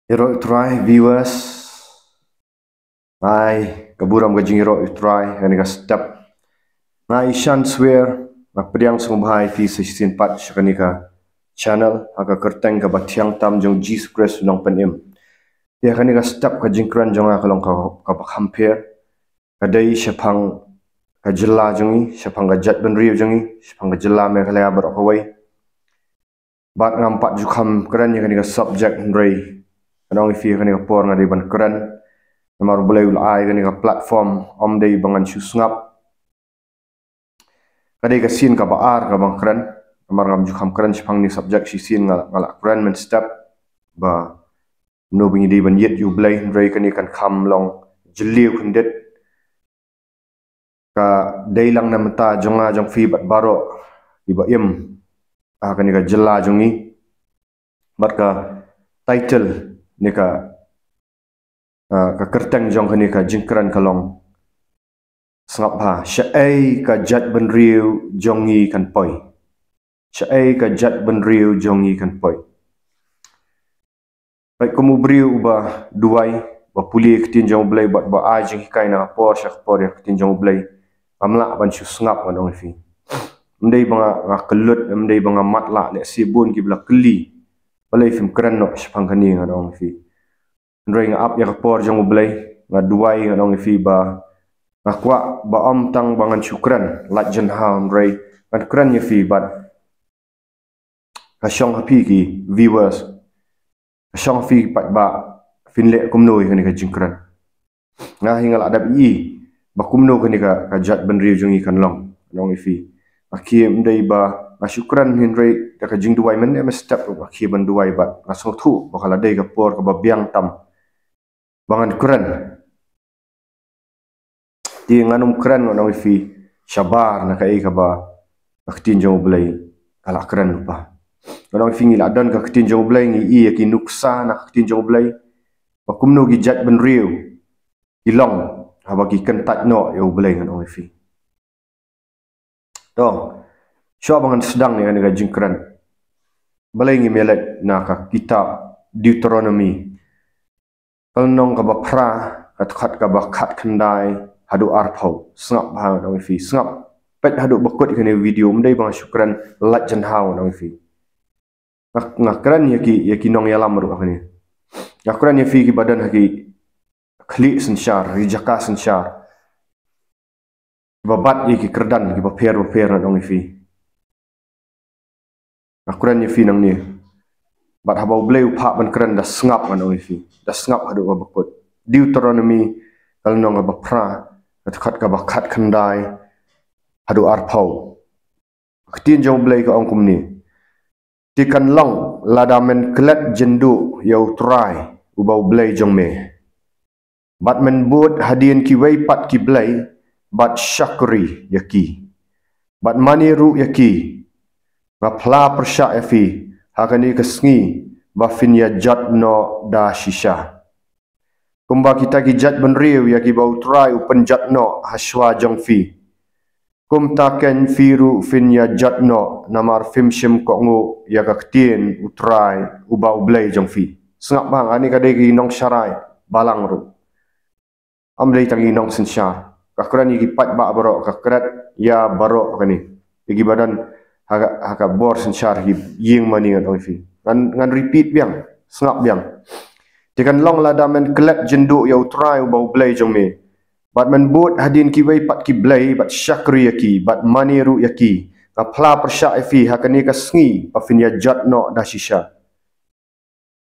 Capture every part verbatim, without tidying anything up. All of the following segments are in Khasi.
Ïaroh ïa u Trai, viewers. Nga ai ka burom ka jingïaroh ïa u Trai ha kane ka step. Nga i Shan Swer, nga pdiang sngewbha ïa phi sa shisien pat sha kane ka channel, ha ka kyrteng kaba thiang tam jong Jisu Khrist u nongpynim. Te ha kane ka step ka jingkren jong nga ka long ka, kaba kham pher. Ka dei shaphang ka jylla jong ngi, shaphang ka jaitbynriew jong ngi, shaphang ka jylla Meghalaya baroh kawei. Bad ngam pat ju kham kren ïa kane ka subject hynrei ngan ong ïa phi ha kane ka por nga dei ban kren. Namar U Blei u la ai kane ka platform, ym dei ba ngan shu sngap. Ka dei ka sien kaba ar kaba nga kren. Namar ngam ju kham kren shaphang kane ka subject shisien, nga, nga la kren mynstep ba kumno ba ngi dei ban ïeit ïa U Blei, hynrei kane kan kham long jylliew khyndiat. Ka dei lang na bynta jong nga jong phi bad baroh kiba im ha kane ka jylla jong ngi. Bad ka title ne ka, ah, ka kyrteng jong kane ka jingkren ka long, sngap bha, shaei ka jaitbynriew jong ngi kan poi. Shaei ka jaitbynriew jong ngi kan poi. Peit kum u briew uba duwai, ba pule ïa ka ktien jong U Blei bad ba ai jinghikai na ka por sha ka por ïa ka ktien jong U Blei, ngam lah ban shu sngap, ngan ong ïa phi. Ym dei ba nga, nga kyllut, ym dei ba nga matlah, lehse bun kiba la kylli, balei phim kren noh shaphang kane, ngan ong ïa phi. Hynrei nga ap ïa ka por jong U Blei, nga duwai, ngan ong ïa phi, ba nga kwah ba ym tang ba ngan shu kren lait jynhaw, hynrei ngan kren ïa phi bad ka shong ha phi ki viewers, ka shong ha phi pat ba phin leh kumno ïa kane ka jingkren. Nga hi nga la dep ïohi ba kumno kane ka, ka jaitbynriew jong ngi kan long, ngan ong ïa phi. Nga khie, ym dei ba nga shu kren, hynrei da ka jingduwai mynne mynstep ruh nga khie ban duwai bad nga sngewthuh ba ka la dei ka por kaba biang tam ba ngan kren. Te ngan ym kren, ngan ong ïa phi, shabar na kaei kaba ka ktien jong U Blei ka la kren lypa. Ngan ong ïa phi, ngi la don ka ktien jong U Blei, ngi i ïa ki nuksa na ka ktien jong U Blei ba kumno ki jaitbynriew ki long haba ki kyntait noh ïa U Blei, ngan ong ïa phi. To, shuwa ba ngan sdang ïa kane ka jingkren, balei ngim ïaleit na ka kitab Deuteronomy, ka lynnong kaba phra, ka dkhot kaba khatkhyndai haduh arphew. Sngap bha, ngan ong ïa phi, sngap. Peit haduh ba kut ïa kane ka video, ym dei ba nga shu kren lait jynhaw, ngan ong ïa phi. Nga, nga kren ïa ki, ïa ki nongïalam ruh ha kane. Nga kren ïa phi kiba don ha ki khlieh synshar, ki jaka synshar, kiba bat ïa ki kyrdan kiba pher bapher, ngan ong ïa phi. Nga kren ïa phi nangne. Bad haba U Blei u phah ban kren, da sngap, ngan ong ïa phi, da sngap haduh kaba kut. Deuteronomy, ka lynnong kaba phra, ka dkhot kaba khatkhyndai haduh arphew. Ka ktien jong U Blei ka ong kumne: Te kan long, lada men klet jynduh ïa U Trai uba U Blei jong me, bad men bud hadien kiwei pat ki blei, bad shakri ïa ki, bad mane ruh ïa ki, nga phla pyrshah ïa phi ha kane ka sngi ba phin ïa jot noh da shisha. Kumba kita ki jaitbynriew ïa kiba U Trai u pynjot noh ha shuwa jong phi, kumta keiñ phi ruh phin ïa jot noh, namar phim shim kohnguh ïa ka ktien U Trai uba U Blei jong phi. Sngap bha, kane ka dei ki nongsharai balang ruh. Ym dei tang ki nongsynshar. Ka kren ïa ki paidbah baroh, ka kren ïa baroh kane. Ïa kiba don ha ka, ha ka bor synshar, ki ïing mane, ngan ong ïa phi. Ngan, ngan repeat biang, sngap biang. Te kan long, lada men klet jynduh ïa U Trai uba U Blei jong me, bad men bud hadien kiwei pat ki blei, bad shakri ïa ki, bad mane ruh ïa ki, nga phla pyrshah ïa phi ha kane ka sngi ba phin ïa jot noh da shisha.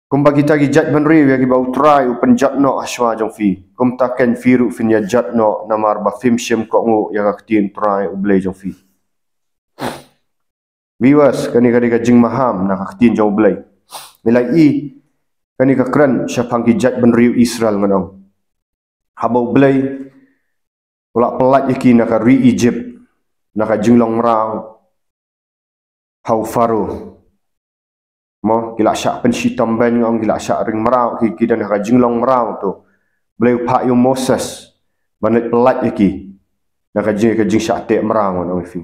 Kumba kita ki jaitbynriew ïa kiba U Trai u pynjot noh ha shuwa jong phi, kumta keiñ phi ruh phin ïa jot noh, namar ba phim shim kohnguh ïa ka ktien U Trai U Blei jong phi. Viewers, kane ka dei ka jingmaham na ka ktien jong U Blei. Ngi la i kane ka kren shaphang ki jaitbynriew Israel, ngan ong. Haba U Blei u la pyllait ïa ki na ka ri Egypt, na ka jinglong mraw ha u Pharaoh. Mo, ki la shah pynshitom beiñ, ngan ong, ki la shah ring mraw, ki, ki don ha ka jinglong mraw to. U Blei u phah ïa u Moses ban leit pyllait ïa ki na ka jing, ka jingshah teh mraw, ngan ong ïa phi.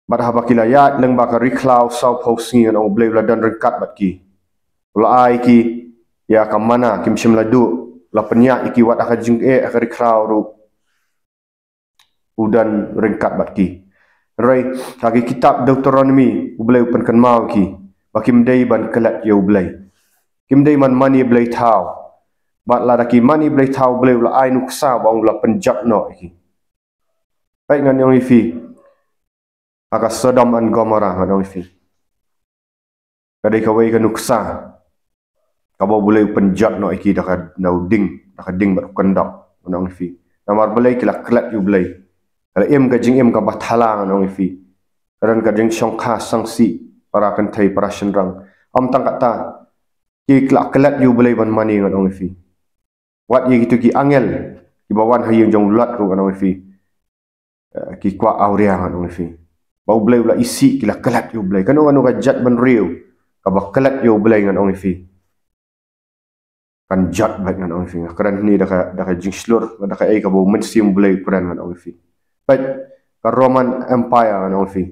Bad haba ki la ïaid lyngba ka ri khlaw sawphew sngi, ngan ong, U Blei u la don ryngkat bad ki. U la ai ki ïa ka manna, kim shym la duh, la pynïaid ïa ki wat ha ka jingeh ha ka ri khraw ruh, u don ryngkat bad ki. Hynrei ha ki kitab Deuteronomi, U Blei u pynkynmaw ïa ki ba kim dei ban klet ïa U Blei. Kim dei ban mane blei thaw. Bad lada ki mane blei thaw, U Blei u la ai nuksa ba u la pynjot noh ïa ki. Peit, ngan ong ïa phi, ha ka Sodom and Gomorrah, ngan ong ïa phi, ka dei kawei ka nuksa kaba U Blei u pynjot noh ïa ki da ka, da u ding, da ka ding bad u kyndok, ngan ong ïa phi. Namar balei? Ki la klet ïa U Blei. Ka la im ka jingim kaba thala, ngan ong ïa phi. Ka don ka jingshongkha sangsi, para kynthei, para shynrang. Ym tang katta, ki la klet ïa U Blei ban mane, ngan ong ïa phi. Wat ïa kito ki angel kiba wan ha ïing jong Lot ruh, ngan ong ïa phi, eh, ki kwah awria, ngan ong ïa phi. Ba U Blei u la isih, ki la klet ïa U Blei. Kano kano ka jaitbynriew kaba klet ïa U Blei, ngan ong ïa phi, kan jot beit, ngan ong ïa phi. Nga kren hangne da ka, da ka jingshlur, da kaei kaba U Mynsiem Blei u kren, ngan ong ïa phi. Peit, ka Roman Empire, ngan ong ïa phi,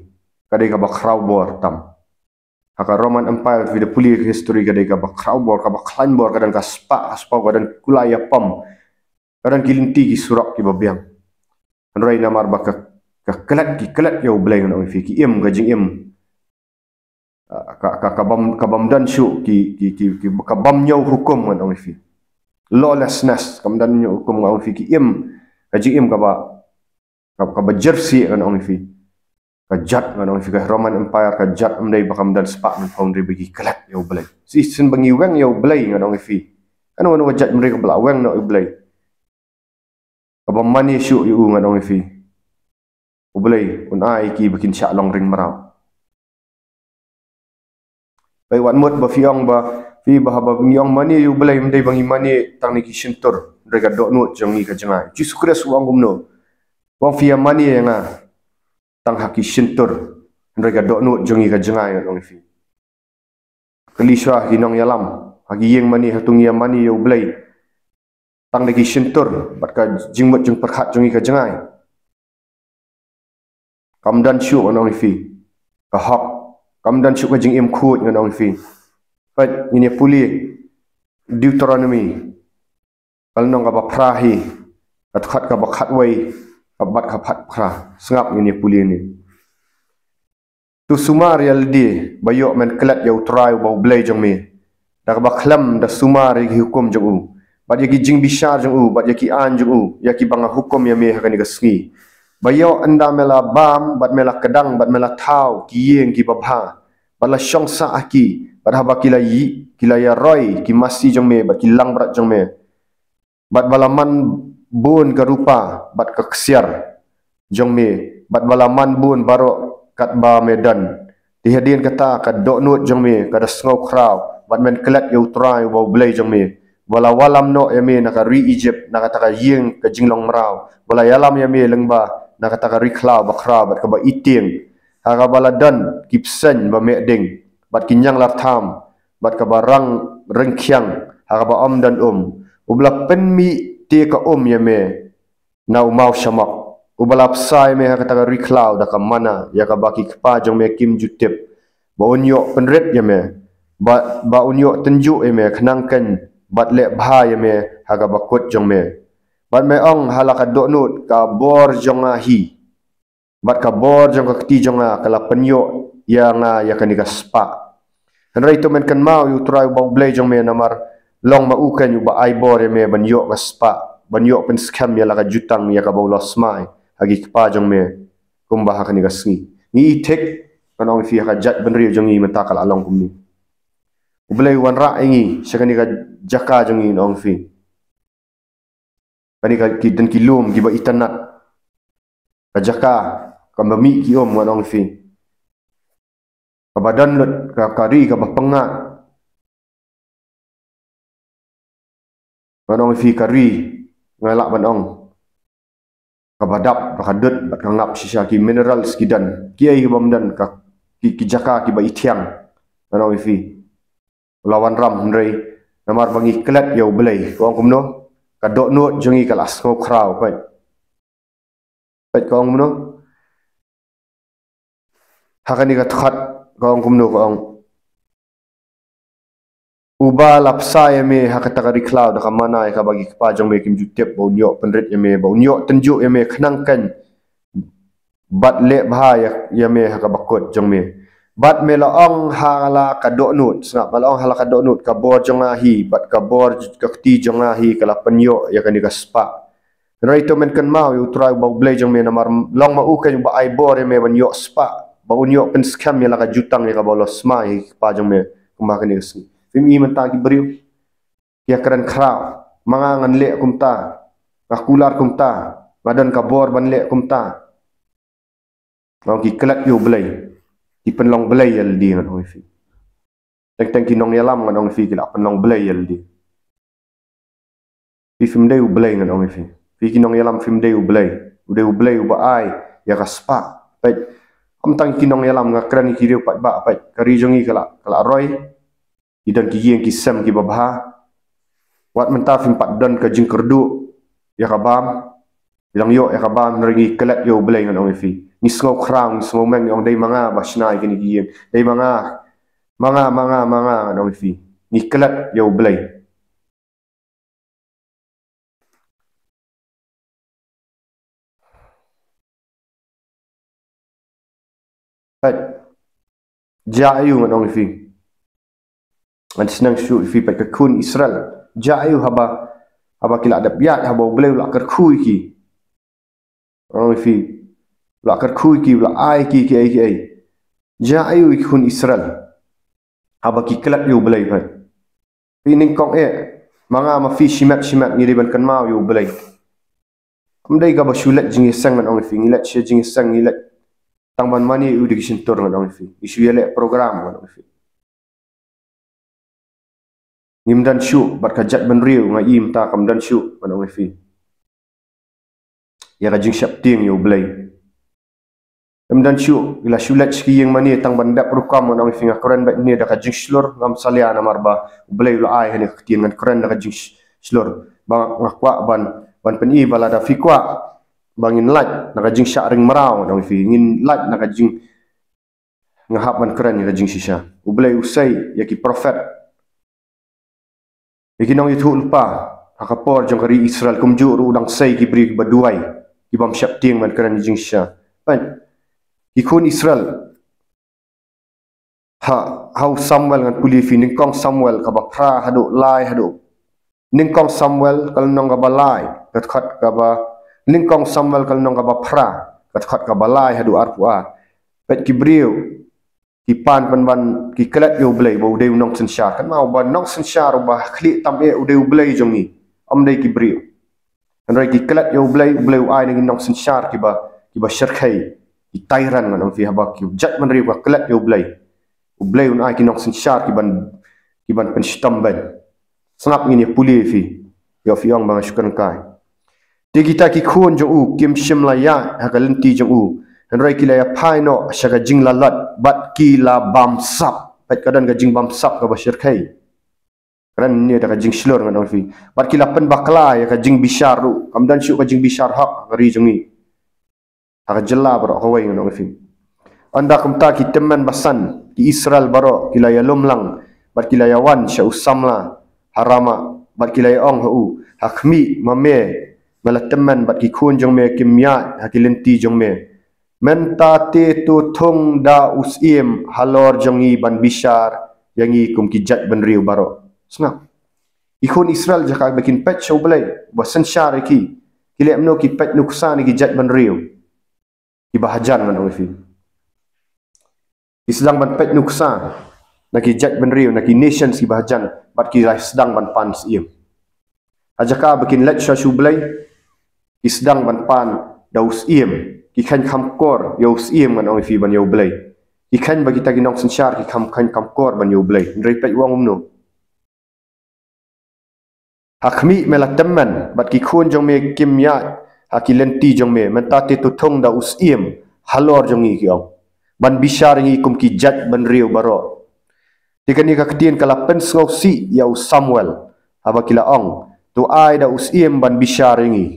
ka dei kaba khraw bor tam. Ha ka Roman Empire, phi da pule ka history, ka dei kaba khraw bor, kaba khlaiñ bor, ka don ka spah, ka spah, ka don kulai ïapom, ka don ki lynti ki surok kiba biang. Hynrei namar ba ka, ka klet, ki klet ïa U Blei, ngan ong ïa phi, ki im ka jingim, ah, ka, ka, ka bym, ka bym don shuh ki, ki, ki, ki, ka bym ñiew hukum, ngan ong ïa phi. Lawlessness, ka bym don ñiew hukum, ngan ong ïa phi, ki im ka jingim kaba, ka, kaba jyrsieh, ngan ong ïa phi. Ka jot, ngan ong ïa phi, ka Roman Empire ka jot, ym dei ba kam don spah, ngan ong, hynrei ba ki klet ïa U Blei. Shisien ba ngi weng ïa U Blei, ngan ong ïa phi, kano kano ka jaitbynriew kaba la weng noh ïa U Blei, kaba mane shuh ïa u, ngan ong ïa phi, U Blei un ai ïa ki ba kin shah long ring mraw. Peit, wat mut ba phi ong ba, phi, ba haba ngi ong mane ïa U Blei, ym dei ba ngi mane tang na ki shyntur, hynrei ka dohnud jong ngi ka jngai. Jisu Khrist u ong kumno? U ong, phi ïa mane ïa nga tang ha ki shyntur, hynrei ka dohnud jong ngi ka jngai, ngan ong ïa phi. Kylli shuwa ki nongïalam ha ki ïing mane, hato ngi ïa mane ïa U Blei tang da ki shyntur bad ka jingmut jingpyrkhat jong ngi ka jngai? Kam don shuh, ngan ong ïa phi, ka hok. Kam don shuh ka jingim khuid, ngan ong ïa phi. Peit, ngin ïa pule Deuteronomi, ka lynnong kaba phra hi, ka dkhot kaba khatwei, ka bad ka khatphra. Sngap, ngin ïa pule ne. To sumar ïa lade ba ïoh men klet ïa U Trai uba U Blei jong me, da kaba khlem da sumar ïa ki hukum jong u, bad ïa ki jingbishar jong u, bad ïa ki aiñ jong u, ïa kiba nga hukum ïa me ha kane ka sngi. Ba ïoh ynda me la bam, bad me la kdang, bad me la thaw ki ïing kiba bha, bad la shong sah ha ki, bad haba ki la ï-, ki la ïaroi ki masi jong me, bad ki langbrot jong me, bad ba la man bun ka rupa bad ka ksiar jong me, bad ba la man bun baroh katba me don. Te hadien kata ka dohnud jong me ka da sngew khraw, bad men klet ïa U Trai uba U Blei jong me, ba la wallam noh ïa me na ka ri Ijipt, na kata ka ïing ka jinglong mraw, ba la ïalam ïa me lyngba na kata ka ri khlaw bakhraw bad kaba itieng, ha kaba la don ki bseiñ ba meh ding, bad ki ñianglartham, bad kaba rang ryngkhiang ha kaba ym don um, uba la pynmih te ka um ïa me na u maw shamok, uba la bsa ïa me ha kata ka ri khlaw da ka manna, ïa kaba ki kpa jong me kim ju tip, ba un ïoh pynrit ïa me, ba, ba un ïoh tynjuh ïa me khnang kan bad leh bha ïa me ha kaba kut jong me. Bad me ong ha la ka dohnud, ka bor jong nga hi, bad ka bor jong ka kti jong nga ka la pynïoh ïa nga ïa kane ka spah. Hynrei to men kynmaw ïa U Trai uba U Blei jong me, namar long ma u kan uba ai bor ïa me ban ïoh ka spah, ban ïoh pynskhem ïa la ka jutang ïa kaba u la smai ha ki kpa jong me, kumba ha kane ka sngi. Ngi ïa thik, ngan ong ïa phi, ha ka jaitbynriew jong ngi mynta ka la long kumne. U Blei u wanrah ïa ngi sha kane ka jaka jong ngi, ngan ong ïa phi. Kane ka, ki don ki lum kiba itynnad. Ka jaka kaba mih ki um, ngan ong ïa phi, kaba don lut ka, ka ri kaba pyngngad. Ngan ong ïa phi, ka ri, nga lah ban ong, kaba dap, ba ka dud, bad ka ngap shisha, ki minerals ki don, kiei ki bym don, ka, ki, ki jaka kiba ithiang, ngan ong ïa phi. U la wanrah, hynrei namar ba ngi klet ïa U Blei, ka ong kumno? Ka dohnud jong ngi ka la sngew khraw, peit. Peit, ka ong kumno? Ha kane ka dkhot, ka ong kumno, ka ong. Uba la bsa ïa me ha kata ka ri khlaw da ka manna ïa kaba ki kpa jong me kim ju tip, ba un ïoh pynrit ïa me, ba un ïoh tynjuh ïa me khnang kan, bad leh bha ïa, ïa me ha kaba kut jong me. Bad me la ong ha la ka dohnud, sngap, me la ong ha la ka dohnud, ka bor jong nga hi, bad ka bor ka kti jong nga hi ka la pynïoh ïa kane ka spah. Hynrei to men kynmaw ïa U Trai uba U Blei jong me, namar long ma u kan uba ai bor ïa me ban ïoh spah, ba un ïoh pynskhem ïa la ka jutang ïa kaba u la smai ha ki kpa jong me kumba kane ka sngi. Phim i mynta ki briew ki ïa kren khraw, ma nga ngan leh kumta, nga kular kumta, nga don ka bor ban leh kumta. Nga ong ki klet ïa U Blei, ki pynlong blei ïa lade, ngan ong ïa phi. Teng teng ki nongïalam, ngan ong ïa phi, ki la pynlong blei ïa lade. Phi phim dei U Blei, ngan ong ïa phi. Phi ki nongïalam phim dei U Blei. U dei U Blei uba ai ïa ka spah. Peit, ym tang ki nongïalam, nga kren ki riew paidbah, peit, ka ri jong ngi ka la, ka la roi. Ki don ki ïing ki sem kiba bha. Wat mynta phim pat don ka jingkyrduh ïa ka bam. Phi dang ïoh ïa ka bam, hynrei ngi klet ïa U Blei, ngan ong ïa phi. Ngi sngew khraw, ngi sngew meng, ngi ong dei ma nga ba shna ïa kine ki ïing. Dei ma nga, ma nga, ma nga, ma nga, ngan ong ïa phi. Ngi klet ïa U Blei. Peit. Jia aiu, ngan ong ïa phi. Ngan sneng shuh ïa phi, peit, ka khun Israel. Jia aiu haba, haba ki la dep ïaid, haba U Blei u la kyrkhu ïa ki. Ngan ong ïa phi. U la kyrkhu ïa ki, u la ai ïa ki kiei kiei. Jia aiu ïa ki khun Israel haba ki klet ïa U Blei, peit. Phi nyngkong eh, ma nga ma phi shimet shimet ngi dei ban kynmaw ïa U Blei. Ym dei kaba shu leit jingïaseng, ngan ong ïa phi, ngi leit sha jingïaseng, ngi leit tang ban mane ïa u da ki shyntur, ngan ong ïa phi. Ngi shu ïaleh program, ngan ong ïa phi. Ngim don shuh bad ka jaitbynriew, nga i mynta kam don shuh, ngan ong ïa phi, ïa ka jingsheptieng ïa U Blei. Ym don shuh, ki la shu leit sha ki ïing mane tang ban dep rukom, ngan ong ïa phi. Nga kren beit hangne da ka jingshlur, ngam salia namar ba U Blei u la ai hangne ka ktien, ngan kren da ka jingshlur. Ba nga kwah ban, ban pyni ba lada phi kwah ba ngin lait na ka jingshah ring mraw, ngan ong ïa phi, ngin lait na ka jing, nga hap ban kren ïa ka jingshisha. U Blei u sei ïa ki prophet, ïa ki nongïathuhlypa ha ka por jong ka ri Israel, kumjuh ruh u dang sei ki briew kiba duwai, ki bym sheptieng ban kren ïa ka jingshisha. Peit, ki khun Israel, ha, ha u Samuel, ngan pule ïa phi, nyngkong Samuel kaba phra haduh lai, haduh, nyngkong Samuel ka lynnong kaba lai, ka dkhot kaba, nyngkong Samuel ka lynnong kaba phra, ka dkhot kaba lai haduh arphew ar. Peit, ki briew ki pan pynban ki klet ïa U Blei ba u dei u nongsynshar. Kynmaw ba nongsynshar uba khlieh tam eh u dei U Blei jong ngi, ym dei ki briew. Hynrei ki klet ïa U Blei, U Blei u ai na ki nongsynshar kiba, kiba shyrkhei, ki tyrant, ngan ong ïa phi, haba ki jaitbynriew ka klet ïa U Blei, U Blei un ai ki nongsynshar kiban, kiban pynshitom beiñ. Sngap, ngin ïa pule ïa phi. Ïoh phi ong ba nga shu kren kai. Te kita ki khun jong u kim shym la ïaid ha ka lynti jong u, hynrei ki la ïa phai noh sha ka jinglalot bad ki la bamsap. Peit, ka don ka jingbamsap kaba shyrkhei. Kren ne da ka jingshlur, ngan ong ïa phi. Bad ki la pynbakla ïa ka jingbishar ruh. Kam don shuh ka jingbishar hok ha ka ri jong ngi, ha ka jylla baroh kawei, ngan ong ïa phi. Ynda kumta ki tymmen basan ki Israel baroh ki la ïalum lang bad ki la ïawan sha u samla ha Rama, bad ki la ïa ong ha u, ha khmih, ma me, me la tymmen bad ki khun jong me kim ïaid ha ki lynti jong me. Mynta te to thung da u syiem halor jong ngi ban bishar ïa ngi kum ki jaitbynriew baroh. Sngap. Ki khun Israel, jaka ba kin peit sha U Blei ba synshar ïa ki, ki leh kumno? Ki peit nuksa na ki jaitbynriew kiba hajan, ngan ong ïa phi. Ki sdang ban peit nuksa na ki jaitbynriew, na ki nations kiba hajan, bad ki la sdang ban pan syiem. Ha jaka ba kin leit sha U Blei, ki sdang ban pan da u syiem. Ki kheiñ kham kor ïa u syiem, ngan ong ïa phi, ban ïa U Blei. Ki kheiñ ba kita ki nongsynshar, ki kham, kheiñ kham kor ban ïa U Blei. Hynrei peit u ong kumno. Ha khmih, me la tymmen bad ki khun jong me kim ïaid ha ki lynti jong me. Mynta te to thung da u syiem halor jong ngi, ki ong, ban bishar ïa ngi kum ki jaitbynriew baroh. Te kane ka ktien ka la pynsngewsih ïa u Samuel, haba ki la ong, to ai da u syiem ban bishar ïa ngi.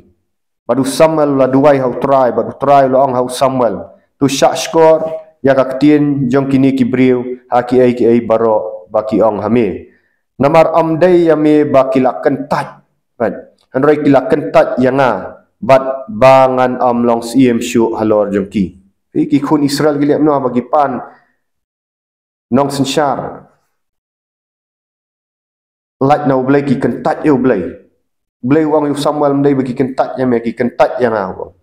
Bad u Samuel u la duwai ha U Trai, bad U Trai u la ong ha u Samuel, to shah shkor ïa ka ktien jong kine ki briew ha kiei kiei baroh ba ki ong ha me. Namar ym dei ïa me ba ki la kyntait, right? Hynrei ki la kyntait ïa nga, bad ba ngan ym long syiem shuh halor jong ki. Phi, ki khun Israel ki leh kumno ba ki pan nongsynshar? Lait na U Blei, ki kyntait ïa U Blei. U Blei u ong ïa u Samuel, ym dei ba ki kyntait ïa me, ki kyntait ïa nga, u ong.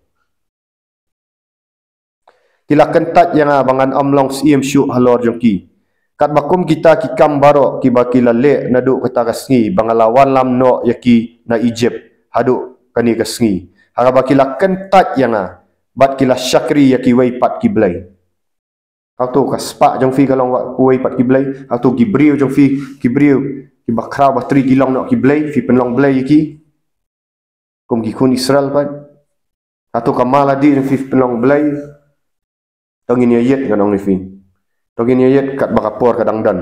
Ki la kyntait ïa nga ba ngan ym long syiem shuh halor jong ki. Katba kum kita ki kam baroh kiba ki la leh naduh kata ka sngi ba nga la wanlam noh ïa ki na Ijipt haduh kane ka sngi, ha kaba ki la kyntait ïa nga, bad ki la shakri ïa kiwei pat ki blei. Hato ka spah jong phi ka long wa-, uwei pat ki blei? Hato ki briew jong phi, ki briew kiba khraw batri ki long noh ki blei, phi pynlong blei ïa ki kum ki khun Israel pat? Hato ka mala die jong phi, phi pynlong blei? To ngin ïa ïeit, ngan ong ïa phi. To ngin ïa ïeit katba ka por ka dang don.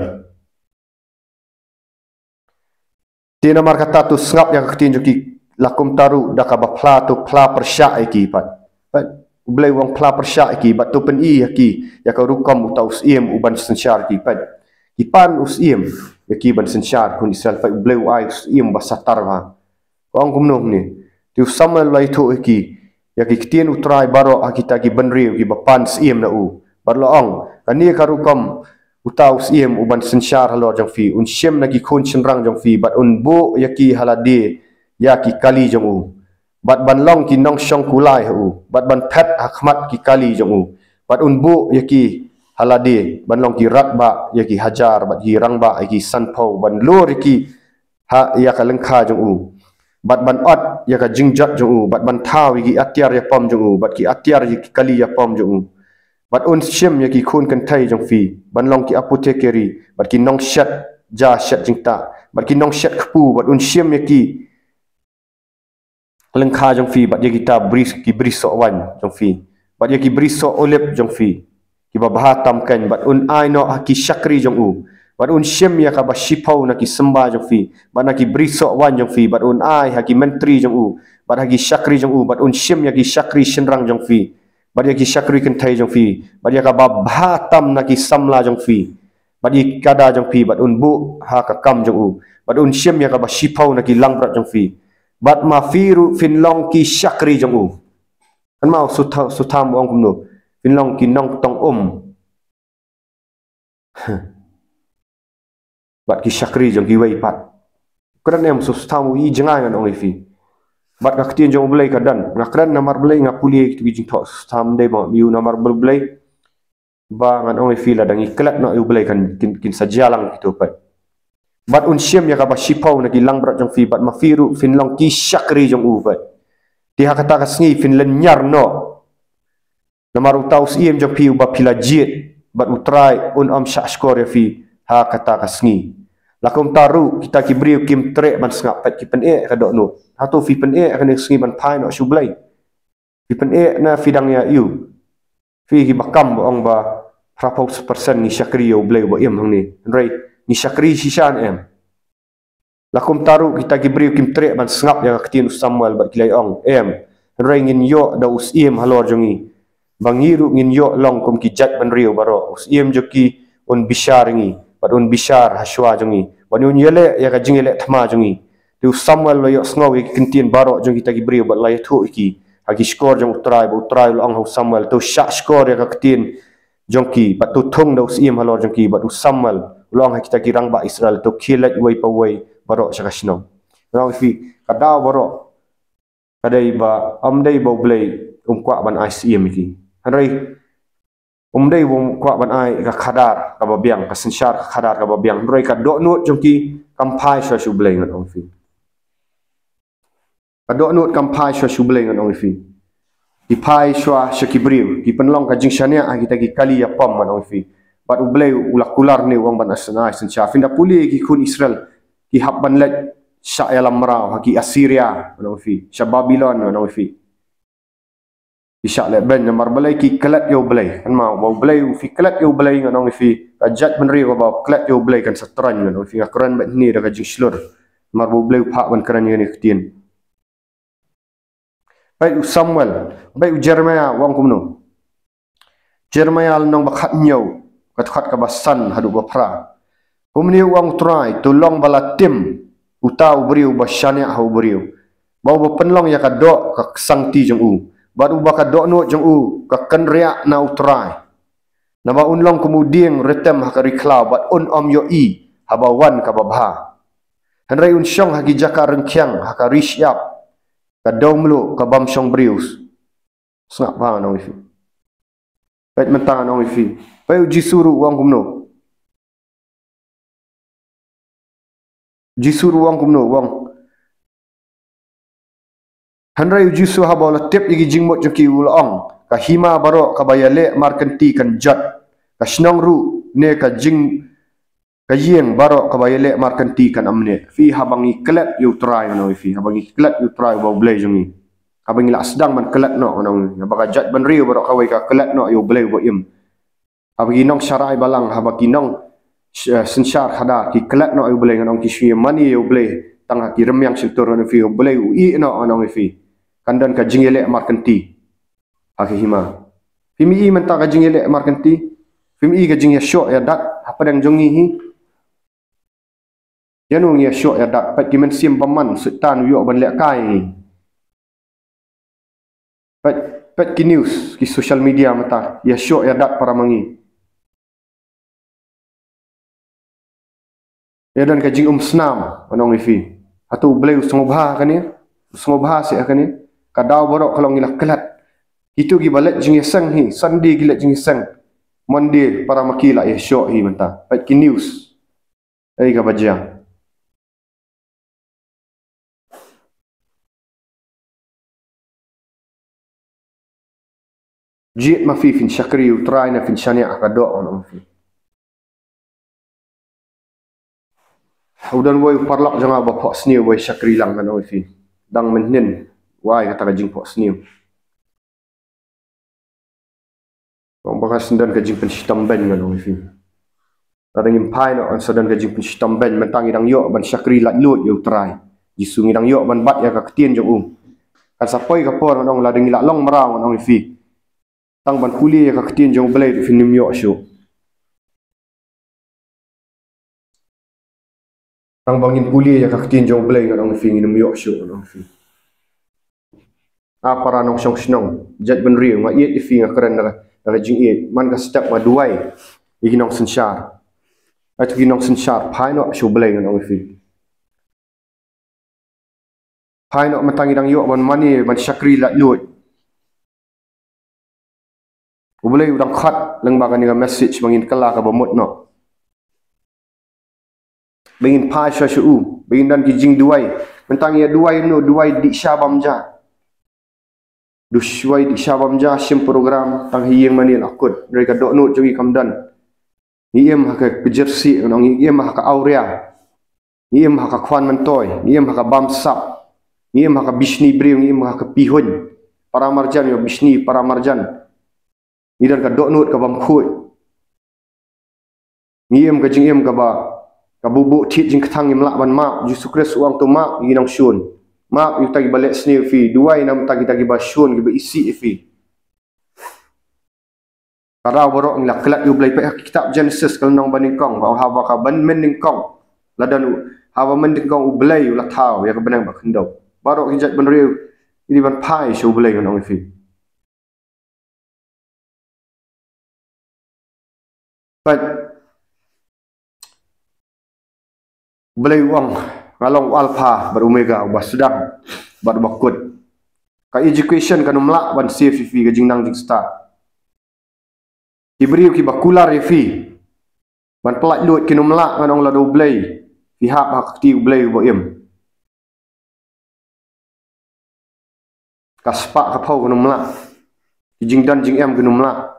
Te namar kata to sngap ïa ka ktien jong ki, la kumta ruh da kaba phla to phla pyrshah ïa ki pat. Pat, U Blei u ong phla pyrshah ïa ki, bad to pyni ïa ki ïa ka rukom uta u syiem u ban synshar ki pat. Ki pan u syiem ïa ki ban synshar, khun Israel, pat U Blei u ai u syiem ba satar bha. U ong kumno hangne? Te u Samuel u la ïathuh ïa ki ïa ki ktien U Trai baroh ha kita ki bynriew kiba pan syiem na u, bad u la ong, kane ka rukom uta u syiem u ban synshar halor jong phi: un shim na ki khun shynrang jong phi, bad un buh ïa ki ha lade ïa ki kali jong u, bad ban long ki nongshong kulai ha u, bad ban phet ha khmat ki kali jong u, bad un buh ïa ki ha lade ban long ki rangbah ïa ki hajar, bad ki rangbah ïa ki sanphew, ban lur ïa ki ha ïa ka lyngkha jong u, bad ban ot ïa ka jingjot jong u, bad ban thaw ïa ki atiar ïapom jong u, bad ki atiar ïa ki kali ïapom jong u, bad un shim ïa ki khun kynthei jong phi ban long ki apothekari, bad ki nongshet ja shet jingtah, bad ki nongshet kpu, bad un shim ïa ki lyngkha jong phi, bad ïa kita bri, ki bri soh waiñ jong phi, bad ïa ki bri soh olib jong phi, kiba bha tam keiñ, bad un ai noh ha ki shakri jong u, bad un shim ïa kaba shiphew na ki symbai jong phi, bad na ki bri soh waiñ jong phi, bad un ai ha ki myntri jong u, bad ha ki shakri jong u, bad un shim ïa ki shakri shynrang jong phi, bad ïa ki shakri kynthei jong phi, bad ïa kaba bha tam na ki samla jong phi, bad ïa ki kada jong phi, bad un buh ha ka kam jong u, bad un shim ïa kaba shiphew na ki langbrot jong phi, bad ma phi ruh phin long ki shakri jong u. Kan ma u sutha-, sutham u ong kumno? Phin long ki nongtong um bad ki shakri jong kiwei pat. Kren em, sutham u, i jngai, ngan ong ïa phi. Bad ka ktien jong U Blei ka don. Nga kren namar Blei, nga pule kito ki jingthoh sutham, dei ba ïoh namar Blei. Ba ngan ong ïa phi, lada ngi klet noh ïa U Blei kan kin, kin sa jia lang kito pat. Bad un shim ïa kaba shiphew na ki langbrot jong phi, bad ma phi ruh phin long ki shakri jong u pat. Te ha kata ka sngi phin lynñiar noh. Namar uta u syiem jong phi uba phi la jied, bad U Trai un ym shah shkor ïa phi ha kata ka sngi. La kumta ruh kita ki briew kim treh ban sngap pat, ki pyneh ka dohnud. Hato phi pyneh kane ka sngi ban phai noh sha U Blei? Phi pyneh ne phi dang ïa ïoh? Phi kiba kam ba ong ba phraphew percent ngi shakri ïa U Blei uba im hangne. Hynrei ngi shakri shisha ne em? La kumta ruh kita ki briew kim treh ban sngap ïa ka ktien u Samuel bad ki la ong, em, hynrei ngin ïoh da u syiem halor jong ngi, ba ngi ruh ngin ïoh long kum ki jaitbynriew baroh. U syiem jong ki un bishar ïa ngi, bad un bishar ha shuwa jong ngi, bad un ïaleh ïa ka jingïaleh thma jong ngi. Te u Samuel u la ïohsngew ïa ki ktien baroh jong kita ki briew bad u la ïathuh ïa ki ha ki shkor jong U Trai, bad U Trai u la ong ha u Samuel, to shah shkor ïa ka ktien jong ki, bad to thung da u syiem halor jong ki. Bad u Samuel u la ong ha kita ki rangbah Israel, to khie leit uwei pa uwei baroh sha ka shnong. Ngan ong ïa phi, ka daw baroh ka dei ba, ym dei ba U Blei um kwah ban ai syiem ïa ki. Hynrei um dei ba um kwah ban ai ka khadar kaba biang, ka synshar ka khadar kaba biang. Hynrei ka dohnud jong ki kam phai shuwa sha U Blei, ngan ong ïa phi. Ka dohnud kam phai shuwa sha U Blei, ngan ong ïa phi. Ki phai shuwa sha ki briew, ki pynlong ka jingshaniah ha kita ki kali ïapom, ngan ong ïa phi. Bad U Blei u la kular ne u ong ban ai synshar. Phin da pule ki khun Israel, ki hap ban leit shah ïalam mraw ha ki Assyria, ngan ong ïa phi, sha Babilon, ngan ong ïa phi. Ki shah leh beiñ namar balei? Ki klet ïa U Blei. Kan ma, ba U Blei, phi klet ïa U Blei, ngan ong ïa phi, ka jaitbynriew kaba klet ïa U Blei kan sa troiñ, ngan ong ïa phi. Nga kren beit hangne da ka jingshlur, namar ba U Blei u phah ban kren ïa kane ka ktien. Bad u Samuel, bad u Jeremiah u ong kumno? Jeremiah lynnong ba khathynñiew, ka dkhot kaba san haduh ba phra. Kumne u ong u Trai, to long ba la tim uta u briew ba shaniah ha u briew, ba uba pynlong ïa ka doh ka ksangti jong u, bad uba ka dohnud jong u ka kynriah na u Trai. Naba un long kum u dieng ritem ha ka ri khlaw, bad un ym ïohi haba wan kaba bha. Hynrei un shong ha ki jaka ryngkhiang ha ka ri shyiap, ka dewmluh, ka bym shong briew. Sngap bha ngan ong ïa phi. Peit mynta ngan ong ïa phi. Peit u Jisu ruh u ong kumno. Jisu ruh u ong kumno, u ong. Hynrei u Jisu haba u la tip ïa ki jingmut jong ki u la ong, ka hima baroh kaba ïaleh markynti kan jot, ka shnong ruh ne ka jing, ka ïing baroh kaba ïaleh markynti kan ym neh. Phi, haba ngi klet ïa u Trai ngan ong ïa phi, haba ngi klet ïa u Trai uba u Blei jong ngi, haba ngi la sdang ban klet noh ngan ong ïa phi, haba ka jaitbynriew baroh kawei ka klet noh ïa u Blei uba im. Haba ki nongsharai balang, haba ki nong sh-, eh, synshar khadar ki klet noh ïa u Blei ngan ong, ki shu ïa mane ïa u Blei tang ha ki rmiang shyntur ngan ong ïa phi, u Blei u ïeh noh ngan ong ïa phi. Kan don ka jingïaleh markynti ha ki hima. Phim i mynta ka jingïaleh markynti? Phim i ka jingïashoh ïadat hapdeng jong ngi hi? Ïano ngi ïashoh ïadat? Peit ki mynsiem bymman, Soitan u ïoh ban lehkai ngi. Peit, peit ki news, ki social media mynta, ïashoh ïadat para ma ngi. Ïa don ka jingumsnam ngan ong ïa phi. Hato u Blei u sngewbha ha kane? U sngewbha seh ha kane? Ka daw baroh ka long ngi la klet. Kito kiba leit jingïaseng hi, Sunday ki leit jingïaseng, Monday para ma ki la ïashoh hi mynta. Peit ki news. Ei kaba jia. Jied ma phi, phin shakri ïa u Trai ne phin shaniah ha ka doh ngan ong ïa phi? U don wei u paralok jong nga uba phohsniew, uba shakri lang ngan ong ïa phi. Dang mynhynnin u ai kata ka jingphohsniew. Ong ba kan sa don ka jingpynshitom bein ngan ong ïa phi. Lada ngim phai noh kan sa don ka jingpynshitom bein. Mynta ngi dang ïoh ban shakri laitluid ïa u Trai Jisu, ngi dang ïoh ban bat ïa ka ktien jong u. Kan sa poi ka por ngan ong, lada ngi la long mraw ngan ong ïa phi, tang ban pule ïa ka ktien jong u Blei ruh phin ym ïoh shuh. Tang ba ngin pule ïa ka ktien jong u Blei ngan ong ïa phi, ngin ym ïoh shuh ngan ong ïa phi. A para nongshong shnong, jaitbynriew, nga ïeit ïa phi, nga kren da ka, da ka jingïeit. Man ka step nga duwai ïa ki nongsynshar. Ato ki nongsynshar, phai noh sha u Blei ngan ong ïa phi. Phai noh, mynta ngi dang ïoh ban mane, ban shakri laitluid. U Blei u dang khot lyngba kane ka message ba ngin kylla kaba mut noh. Ba ngin phai sha sha u, ba ngin don ki jingduwai. Mynta ngi ïa duwai noh, duwai dih sha bam ja. Duwai dih sha bam ja, shim program, tang ha ïing mane la kut. Hynrei ka dohnud jong ngi kam don. Ngi im ha ka kjyrsieh, ngi im ha ka awria. Ngi im ha ka khwan myntoi, ngi im ha ka bamsap. Ngi im ha ka bishni briew, ngi im ha ka pihuiñ. Para marjan ïa bishni, para marjan. Ngi don ka dohnud ka bym khuid. Ngi im ka jingim kaba, kaba buh thied jingkthang, ngim lah ban map. Jisu Khrist u ong to map ïa ki nongshun. Map ïa kita kiba leh sniew ïa phi, duwai namar kita kiba shun, kiba isih ïa phi. Ka daw baroh ngi la klet ïa u Blei. Peit ha ka kitab Genesis ka lynnong ba nyngkong, ba haba ka ban mynnyngkong la don u, haba mynnyngkong u Blei u la thaw ïa ka bneng bad khyndew. Baroh ki jaitbynriew ki dei ban phai sha u Blei ngan ong ïa phi. Peit. U Blei u ong, nga long u Alpha bad Omega, uba sdang bad uba kut. Ka education kan ym lah ban save ïa phi, ka jingnang jingstad. Ki briew kiba kular ïa phi ban pyllait luid kin ym lah, ngan ong, lada u Blei, phi hap ha ka kti u Blei uba im. Ka spah ka phew kin ym lah. Ki jingdon jingem kin ym lah.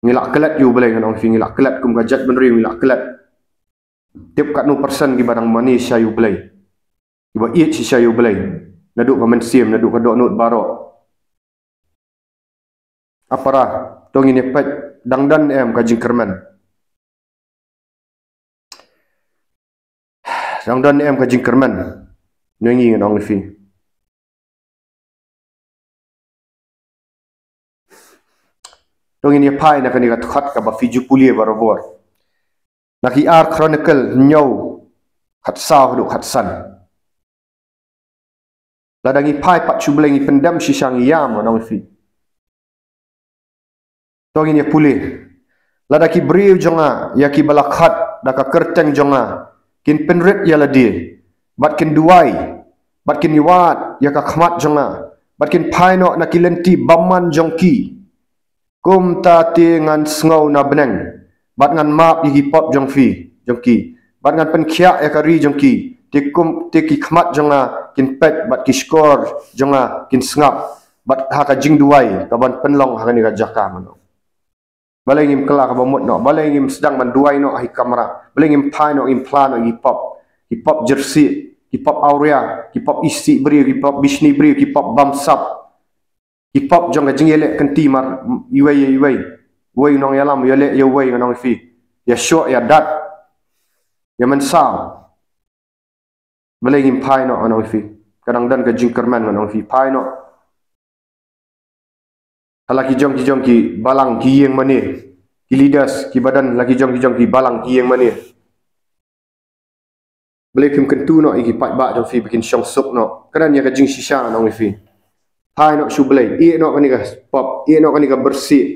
Ngi la klet ïa u Blei, ngan ong ïa phi, ngi la klet kum ka jaitbynriew, ngi la klet. Tip katno persen kiba dang mane shisha ïa u Blei, kiba ïeit shisha ïa u Blei, naduh ka mynsiem, naduh ka dohnud baroh. A para, to ngin ïa peit, dang don em ka jingkyrmen? Dang don em ka jingkyrmen na ngi, ngan ong ïa phi? To ngin ïa phai na kane ka dkhot kaba phi ju pule barabor. Na ki ar Chronicle hynñiew, khatsaw haduh khatsan. Lada ngi phai pat sha U Blei ngi pyndem shisha ngi ïam, ngan ong ïa phi. To ngin ïa pule. Lada ki briew jong nga, ïa kiba la khot da ka kyrteng jong nga, kin pynrit ïa lade, bad kin duwai, bad kin wad ïa ka khmat jong nga, bad kin phai noh na ki lynti bymman jong ki, kumta te ngan sngew na bneng, bad ngan map ïa ki pop jong phi, jong ki, bad ngan pynkhiah ïa ka ri jong ki. Te kum, te ki khmat jong nga kin peit bad ki shkor jong nga kin sngap, bad ha ka jingduwai kaban pynlong ha kane ka jaka, ngan ong. Balei ngim kylla kaba mut noh? Balei ngim sdang ban duwai noh ha ki kamra? Balei ngim phai noh, ngim phla noh ïa ki pop? Ki pop jyrsieh, ki pop awria, ki pop isih briew, ki pop bishni briew, ki pop bamsap, ki pop jong ka jingïaleh kynti mar iwei ïa iwei. Uwei u nongïalam u ïaleh ïa uwei, ngan ong ïa phi. Ïa shoh, ïa dat, ïa mynsaw. Balei ngim phai noh, ngan ong ïa phi? Ka dang don ka jingkyrmen, ngan ong ïa phi, phai noh. Ha la ki jong ki jong ki balang ki ïing mane, ki leaders kiba don la ki jong ki jong ki balang ki ïing mane. Balei phim kyntu noh ïa ki paidbah jong phi ba kin shong suk noh? Kren ïa ka jingshisha, ngan ong ïa phi. Phai noh sha U Blei, ïeh noh kane ka pop, ïeh noh kane ka byrsieh.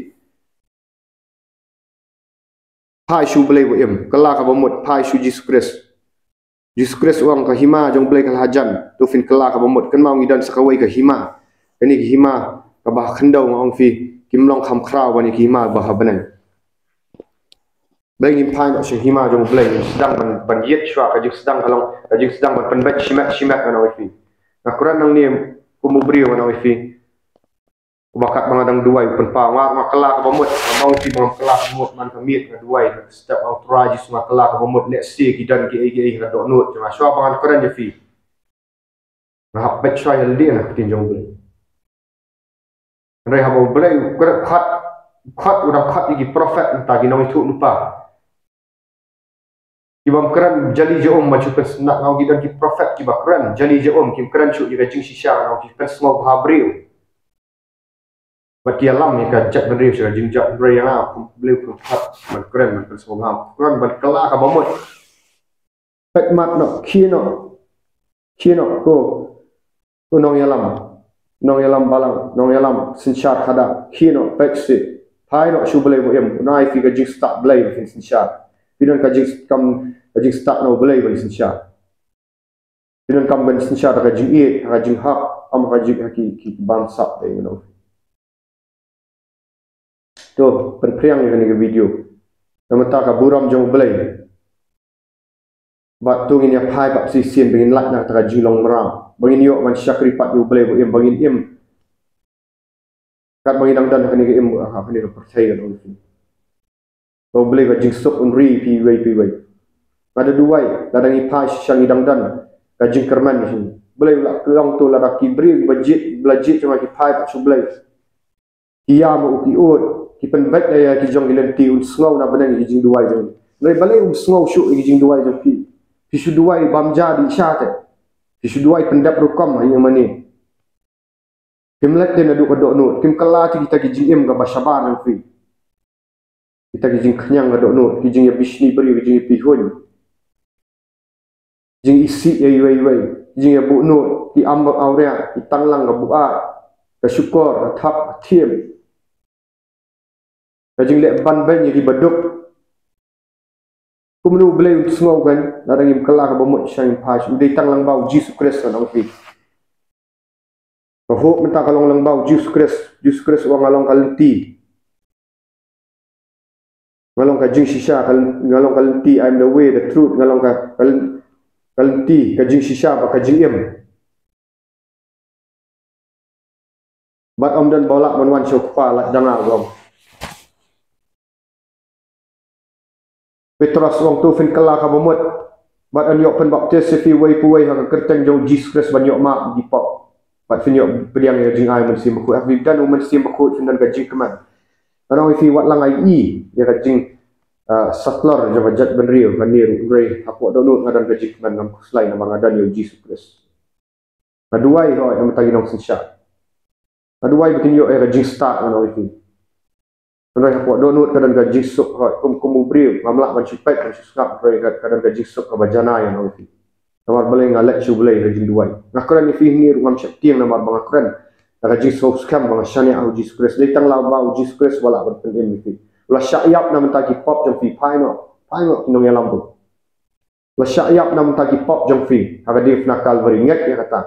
Phai sha U Blei ba im, kylla kaba mut, phai sha U Jisu Khrist. Jisu Khrist u ong ka hima jong U Blei ka la hajan, to phin kylla kaba mut. Kynmaw ngi don sa kawei ka hima. Kane ka hima kaba ha khyndew, ngan ong ïa phi, kim long kham khraw ban ïa ka hima ba ha bneng. Balei ngim phai noh sha ka hima jong U Blei, ngim sdang ban, ban ïeit shuwa, ka jingsdang ka long ka jingsdang ban pynbeit shimet shimet, ngan ong ïa phi. Nga kren nangne kum u briew, ngan ong ïa phi. Uba katba nga dang duwai u pynpaw, nga, nga kylla kaba mut, nga ong ïa phi ba ngam kylla kaba mut man ka miet, nga duwai na ka step, nga ong Trai Jisu nga kylla kaba mut, lehse ki don kiei kiei ha ka dohnud jong nga, shuwa ba ngan kren ïa phi. Nga hap peit shuwa ïa lade na ka ktien jong U Blei. Hynrei haba U Blei u kren, khot, khot, u dang khot ïa ki prophet, mynta ki nongïathuhlypa ki bym kren jali jaum ban shu pynsngew, nga ong ki don ki prophet kiba kren jali jaum, kim kren shuh ïa ka jingshisha, nga ong ki pynsngewbha briew. Bad ki ïalam ïa ka jaitbynriew sha ka jingjaitbynriew, ïa nga kum u Blei u khot ban kren, ban pynsngewbha, kren ban kylla kaba mut. Peit mat noh, khie noh, khie noh ko, ko nongïalam, nongïalam balang, nongïalam synshar khadar, khie noh, peit seh, phai noh sha U Blei ba im, un ai ïa phi ka jingstad Blei ba phin synshar. Phi don ka jingkam, ka jingstad na U Blei ban synshar. Phi donkam ban synshar ha ka jingïeit, ha ka jinghok, ym ha ka jing, ha ki, ki, ki bamsap, dei, ngan ong. To pynphriang ïa kane ka video. Namar ka burom jong U Blei. Bad to ngin ïa phai pat shisien ba ngin lait na kata ka jinglong mraw, ba ngin ïoh ban shakri pat ïa U Blei ba im, ba ngin im katba ngi dang don ha kane ka im, ha kane ka pyrthei, ngan ong ïa phi. Ba U Blei ka jingsuk un ri ïa phi iwei pa iwei. Lada duwai, lada ngi phai shisha ngi dang don ka jingkyrmen ïa phi. U Blei u la kyrkhu to, lada ki briew kiba jied, ba la jied jong nga ki phai pat sha U Blei, ki ïam ha u, ki ud, ki pynbeit ïa ki jong ki lynti, un sngew na bneng ïa ki jingduwai jong ngi. Hynrei balei um sngew shuh ïa ki jingduwai jong phi? Phi shu duwai bam ja dih sha te. Phi shu duwai pyndep rukom ha ïing mane. Kim leit te naduh ka dohnud, kim kylla te kita ki jingim kaba shabar jong phi. Kita ki jingkhñiang ka dohnud, ki jingïabishni briew, ki jingïapihuiñ, jingisih ïa iwei iwei, ki jingïabuhnud, ki am awria, ki tanglang, ka buaid, ka shukor, ka thap, ka thiem. Ka jingleh banbeiñ ïa kiba duk. Kumno U Blei un sngew kan, lada ngim kylla kaba mut shisha ngim phai sha u? Dei tang lyngba U Jisu Khrist, ngan ong ïa phi. Ka hope mynta ka long lyngba U Jisu Khrist. U Jisu Khrist u ong nga long ka lynti, nga long ka jingshisha, ka lyn-, nga long ka lynti, I am the way, the truth, nga long ka, ka lyn-, ka lynti, ka jingshisha bad ka jingim. Bad ym don ba lah ban wan sha u Kpa lait da nga, u ong. Petros u ong, to phin kylla kaba mut bad yn ïoh pynbaptis ïa phi uwei pa uwei ha ka kyrteng jong U Jisu Khrist ban ïoh map ïa ki pop. Bad phin ïoh pdiang ïa ka jingai Mynsiem Bakhuid. Haba phi don U Mynsiem Bakhuid phin don ka jingkmen. Ngan ong ïa phi, wat la nga ïohi ïa ka jing, ah, satlor jong ka jaitbynriew kane ruh, hynrei hapoh dohnud nga don ka jingkmen, ngam khuslai namar nga don ïa U Jisu Khrist. Nga duwai hooid namar kita ki nongsynshar. Nga duwai ba kin ïoh ïa ka jingstad, ngan ong ïa phi. Hynrei hapoh dohnud ka don ka jingsuk, hooid, kum, kum u briew, ngam lah ban shu peit, ban shu sngap, hynrei ka, ka don ka jingsuk kaba janai, ngan ong ïa phi. Namar balei? Nga leit sha U Blei ha ka jingduwai. Nga kren ïa phi hangne ruh ngam sheptieng namar ba nga kren da ka jingsngewskhem ba nga shaniah ha U Jisu Khrist. Dei tang la ba U Jisu Khrist uba lah ban pynim ïa phi. U la shah ïap na ka bynta ki pop jong phi, phai noh, phai noh ki nongïalam ruh. U la shah ïap na ka bynta ki pop jong phi ha ka diengphna Kalbari, ngeit ïa kata.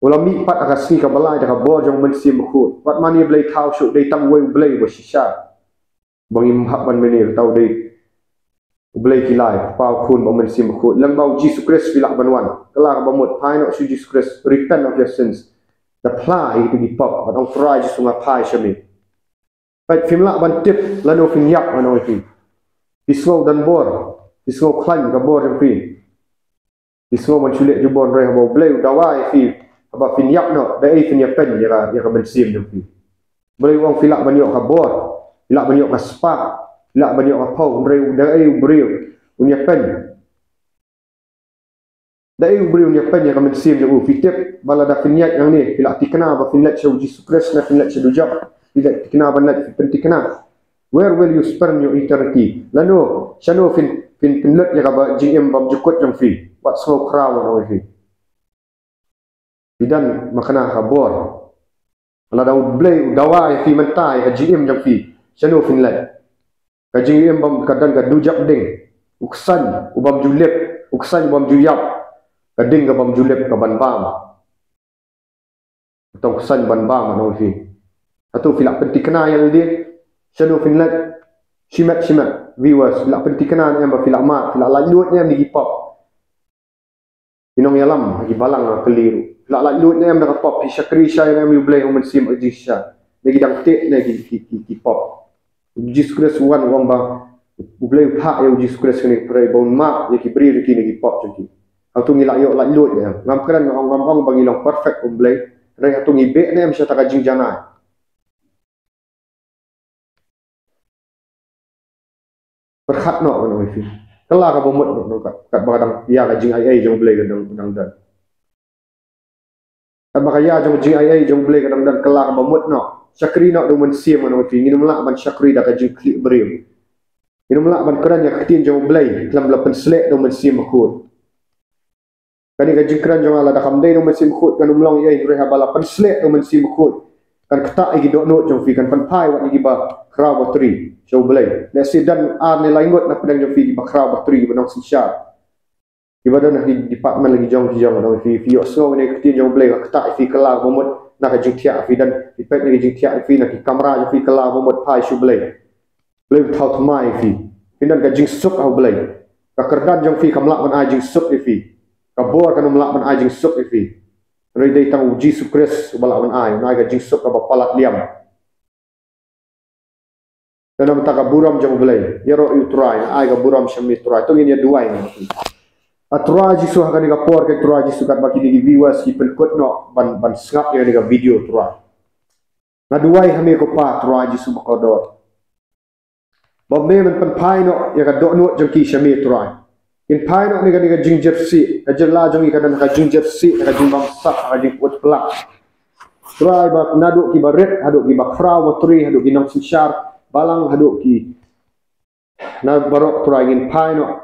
U la mihpat ha ka sngi kaba lai da ka bor jong U Mynsiem Bakhuid. Wat mane blei thaw shuh, dei tang uwei U Blei uba shisha ba ngim hap ban mane, kata u dei U Blei ki lai, Kpa, U Khun bad U Mynsiem Bakhuid. Lyngba U Jisu Khrist phi lah ban wan. Kylla kaba mut, phai noh sha U Jisu Khrist, repent of your sins. Da phla ïa kito ki pop, bad ong, Trai Jisu, nga phai sha me. Peit, phim lah ban tip lano phin ïap, ngan ong ïa phi. Phi sngew don bor, phi sngew khlaiñ ka bor jong phi. Phi sngew ban shu leh jubor, hynrei haba U Blei u dawa ïa phi, haba phin ïap noh, da ei phin ïapeiñ ïa ka, ïa ka mynsiem jong phi? U Blei u ong phi lah ban ïoh ka bor, phi lah ban ïoh ka spah, phi lah ban ïoh ka phew, hynrei da ei u briew un ïapeiñ? Da ei u briew un ïapeiñ ïa ka mynsiem jong u? Phi tip ba lada phin ïaid nangne, phi lah thikna ba phin leit sha U Jisu Khrist ne phin leit sha dujok? Phi lah thikna ban leit, phin thikna. Where will you spend your eternity? Lano, shano phin, phin, phin lut ïa kaba jingim bymjukut jong phi? Wat sngew khraw, ngan ong ïa phi. Phi don makna ka bor. Lada U Blei u dawa ïa phi mynta ïa ka jingim jong phi, shano phin leit? Ka jingim bym, ka don ka dujok ding. U ksein u bym ju lip, u ksein u bym ju ïap. Ka ding ka bym ju lip ka ban bam. Ka tong ksein ban bam, ngan ong ïa phi. Hato phi lah pynthikna ïa lade? Shano phin leit? Shimet shimet, viewers, phi lah pynthikna ne em ba phi lah mad, phi lah laitluid ne em da ki pop? Ki nongïalam ha ki balang, nga kylli ruh, phi lah laitluid ne em da ka pop? Phi shakri shai ne em ïa U Blei ha U Mynsiem Bakhuid jingshisha, ne ki dang teh ne ki, ki, ki, ki pop? U Jisu Khrist u wan u ong ba, U Blei u phah ïa U Jisu Khrist kane ka pyrthei ba un map ïa ki briew jong ki na ki pop jong ki. Hato ngi lah ïoh laitluid ne em? Ngam kren, ngam ong, ngam ong ba ngi long perfect kum U Blei. Hynrei hato ngi beh ne em sha kata ka jingjanai? Pyrkhat noh, ngan ong ïa phi. Kylla kaba mut noh, kat, katba ka dang ïa ka jingaiei jong U Blei ka dang, dang don. Katba ka ïa jong ka jingaiei jong U Blei ka dang don, kylla kaba mut noh. Shakri noh da u mynsiem, ngan ong ïa phi. Ngin ym lah ban shakri da ka jingkhlieh briew. Ngin ym lah ban kren ïa ka ktien jong U Blei khlem la pynsleh da u Mynsiem Bakhuid. Kane ka jingkren jong nga, lada kam dei da u Mynsiem Bakhuid kan ym long ei, hynrei haba la pynsleh da u Mynsiem Bakhuid, kan ktah ïa ki dohnud jong phi, kan pynphai wat ïa kiba khraw batri sha U Blei. Lehse don ar ne lai ngut na pdeng jong phi kiba khraw batri, kiba nongsynshar, kiba don ha ki department la ki jong ki jong, ngan ong ïa phi. Phi ïohsngew ïa ka ktien jong U Blei, ka ktah ïa phi, kylla kaba mut, na ka jingthiah phi don, phi peit na ka jingthiah phi na ki kamra jong phi, kylla kaba mut phai sha U Blei. Blei u thaw thymmai ïa phi. Phin don ka jingsuk ha U Blei. Ka kyrdan jong phi kam lah ban ai jingsuk ïa phi. Ka bor kan ym lah ban ai jingsuk ïa phi. Hynrei dei tang U Jisu Khrist uba lah ban ai, un ai ka jingsuk kaba palat liam. Te na bynta ka burom jong U Blei, ïaroh ïa U Trai, nga ai ka burom sha me Trai. To ngin ïa duwai. A Trai Jisu, ha kane ka por, ko Trai Jisu, katba kine ki viewers ki pynkut noh ban, ban sngap ïa kane ka video, Trai. Nga duwai ha me ko Pa, Trai Jisu bakordor, ba me men pynphai noh ïa ka dohnud jong ki sha me, Trai. Kin phai noh na kane ka jingjyrsieh, ka jylla jong ngi ka don ha ka jingjyrsieh, ha ka jingbamsap, ha ka jingpyut pla. Trai, ba naduh kiba rit haduh kiba khraw batri, haduh ki nongsynshar balang, haduh ki na baroh, Trai, ngin phai noh.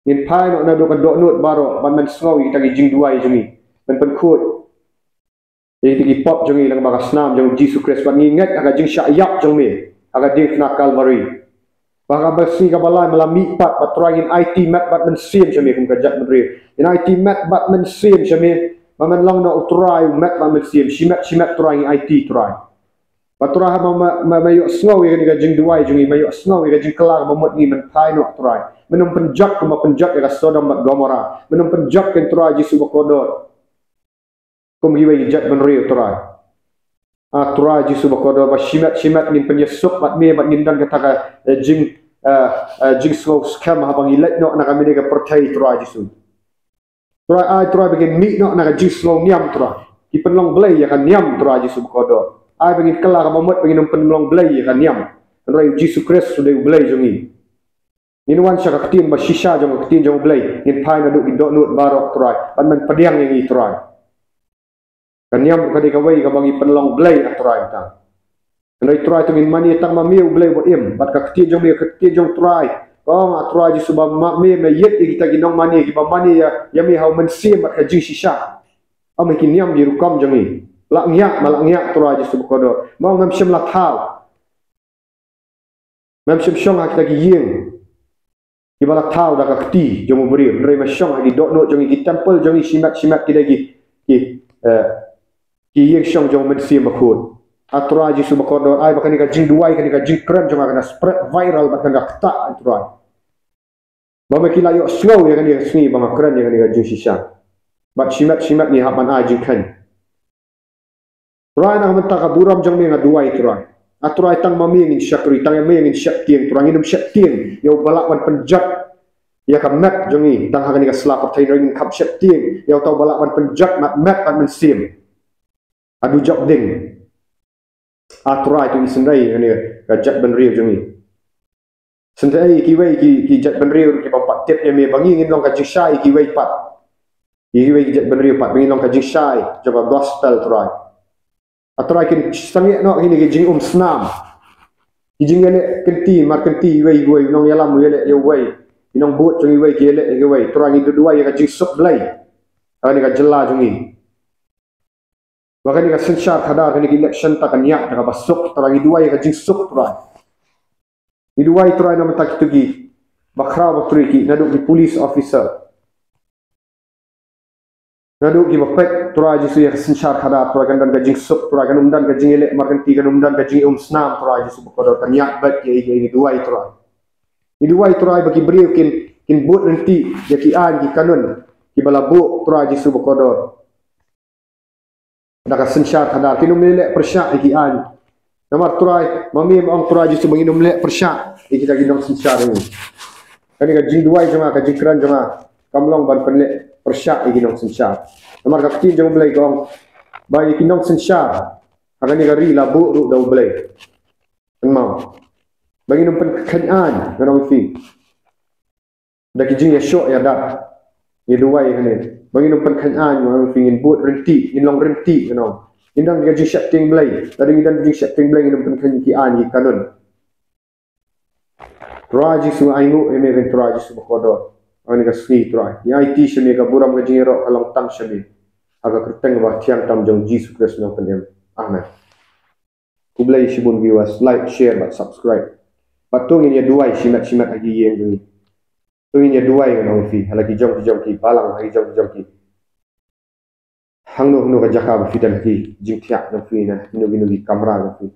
Ngin phai noh naduh ka dohnud baroh, ban men sngew ïa kita ki jingduwai jong ngi, men pynkhuid ïa kita ki pop jong ngi lyngba ka snam jong U Jisu Khrist, bad ngi ngeit ha ka jingshah ïap jong me ha ka diengphna Kalbari. Ba ha kaba sngi kaba lai me la mihpat, bad Trai, ngin aiti met bad mynsiem sha me kum ka jaitbynriew. Ngin aiti met bad mynsiem sha me, ba men long noh U Trai u met bad mynsiem. Shimet shimet, Trai, ngi aiti, Trai. Bad Trai, haba me, me, me ïohsngew ïa kane ka jingduwai jong ngi, me ïohsngew ïa ka jingkylla kaba mut, ngi men phai noh, Trai. Men ym pynjot kumba pynjot ïa ka Sodom bad Gomorrah. Men ym pynjot, ko Trai Jisu bakordor, kum kiwei ki jaitbynriew, Trai. A Trai Jisu bakordor, ba shimet shimet ngin pynïasuk bad me, bad ngin don kata ka, eh, jing, eh, eh, jingsngewskhem haba ngi leit noh na kane ka pyrthei, Trai Jisu. Trai, ai Trai ba ngin mih noh na ka jingsngew niam, Trai. Ki pynlong blei ïa ka niam, Trai Jisu bakordor. Ai ba ngin kylla kaba mut, ba ngin ym pynlong blei ïa ka niam. Hynrei U Jisu Khrist u dei U Blei jong ngi. Ngin wan sha ka ktien ba shisha jong ka ktien jong U Blei. Ngin phai naduh ki dohnud baroh, Trai, ban men pdiang ïa ngi, Trai. Ka niam ka dei kawei kaba ngi pynlong blei, A Trai, tang. Hynrei Trai, to ngin mane tang ma me U Blei uba im, bad ka ktien jong me, ka ktien jong Trai. Ka ong, A Trai Jisu, ba ma me me ïeit ïa kita ki nongmane kiba mane ïa, ïa me ha u mynsiem bad ka jingshisha. Ym ha ki niam ki rukom jong ngi. La ngiah, ma la ngiah, Trai Jisu bakordor. Ma ong, ngam shym la thaw. Mem shym shong ha kita ki ïing kiba la thaw da ka kti jong u briew, hynrei me shong ha ki dohnud jong ngi, ki temple jong ngi shimet shimet, ki dei ki, ki, eh, ki ïing shong jong u Mynsiem Bakhuid. A Trai Jisu bakordor, ai ba kane ka jingduwai, kane ka jingkren jong nga kan da spread viral bad kan da ktah, A Trai. Ba me ki la ïohsngew ïa kane ka sngi ba nga kren ïa kane ka jingshisha. Bad shimet shimet ngi hap ban ai jingkheiñ. Trai, na ka bynta ka burom jong me nga duwai, Trai. A Trai, tang ma me ngin shakri, tang ïa me ngin sheptieng, Trai. Ngin ym sheptieng ïa uba lah ban pynjot ïa ka met jong ngi tang ha kane ka sla pyrthei, hynrei ngin kham sheptieng ïa uta uba lah ban pynjot met, met bad mynsiem. Haduh jop ding. A Trai, to isynei ïa kane ka jaitbynriew jong ngi. Sngewthuh ïa kiwei ki, ki jaitbynriew kiba ym pat tip ïa me, ba ngi ngin long ka jingshai ïa kiwei pat. Ïa kiwei ki jaitbynriew pat, ba ngin long ka jingshai jong ka gospel, Trai. A Trai, kin sangeh noh kine ki jingumsnam, ki jingïaleh kynti mar kynti, iwei iwei, u nongïalam u ïaleh ïa uwei, ki nongbud jong iwei ki ïaleh ïa kiwei. Trai, ngi duwai ïa ka jingsuk Blei ha kane ka jylla jong ngi. Ba kane ka synshar khadar, kane ka election, ta kan ïaid da kaba suk, Trai. Ngi duwai ïa ka jingsuk, Trai. Ngi duwai, Trai, na ka bynta kito kiba khraw ba trei, ki, naduh ki police officer, naduh kiba peit, Trai Jisu, ïa ka synshar khadar, Trai, kan don ka jingsuk, Trai, kan ym don ka jingïaleh mar kynti, kan ym don ka jingumsnam, Trai Jisu bakordor, kan ïaid beit ïa, ïa, ïa, ngi duwai, Trai. Ngi duwai, Trai, ba ki briew kin, kin bud ryntih ïa ki aiñ ki kanun kiba la buh, Trai Jisu bakordor, da ka synshar khadar, kin ym leh pyrshah ïa ki aiñ. Namar Trai, ma me me ong, Trai Jisu, ba ngin ym leh pyrshah ïa kita ki nongsynshar jong ngi. Kane ka jingduwai jong nga, ka jingkren jong nga, kam long ban pynleh pyrshah ïa ki nongsynshar. Namar ka ktien jong U Blei ka ong ba ïa ki nongsynshar ha kane ka ri la buh ruh da U Blei. Kynmaw, ba ngin ym pynkheiñ aiñ, ngan ong ïa phi. Da ki jingïashoh ïadat, ngi duwai kane, ba ngin ym pynkheiñ aiñ, ngan ong ïa phi, ngin bud ryntih, ngin long ryntih, ngan ong. Ngin don ka jingsheptieng Blei, lada ngin don ka jingsheptieng Blei ngin ym pynkheiñ ki aiñ ki kanun. Trai Jisu, ainguh ïa me, Trai Jisu bakordor. Ha kane ka sngi, Trai, ngi aiti sha me, ka burom, ka jingïaroh ka long tang sha me. Ha ka kyrteng ba thiang tam jong U Jisu Khrist, U Nongpynim. Amen. Khublei shibun viewers, like, share bad subscribe. Bad to ngin ïa duwai shimet shimet ha ki ïing jong ngi. To ngin ïa duwai, ngan ong ïa phi, ha la ki jong ki jong ki balang, ha ki jong ki jong ki, hangno hangno ka jaka ba phi don, ha ki jingthiah jong phi, na kino kino ki kamra jong phi,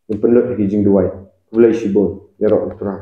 ngin pynlut ha ki jingduwai. Khublei shibun, ïaroh U Trai.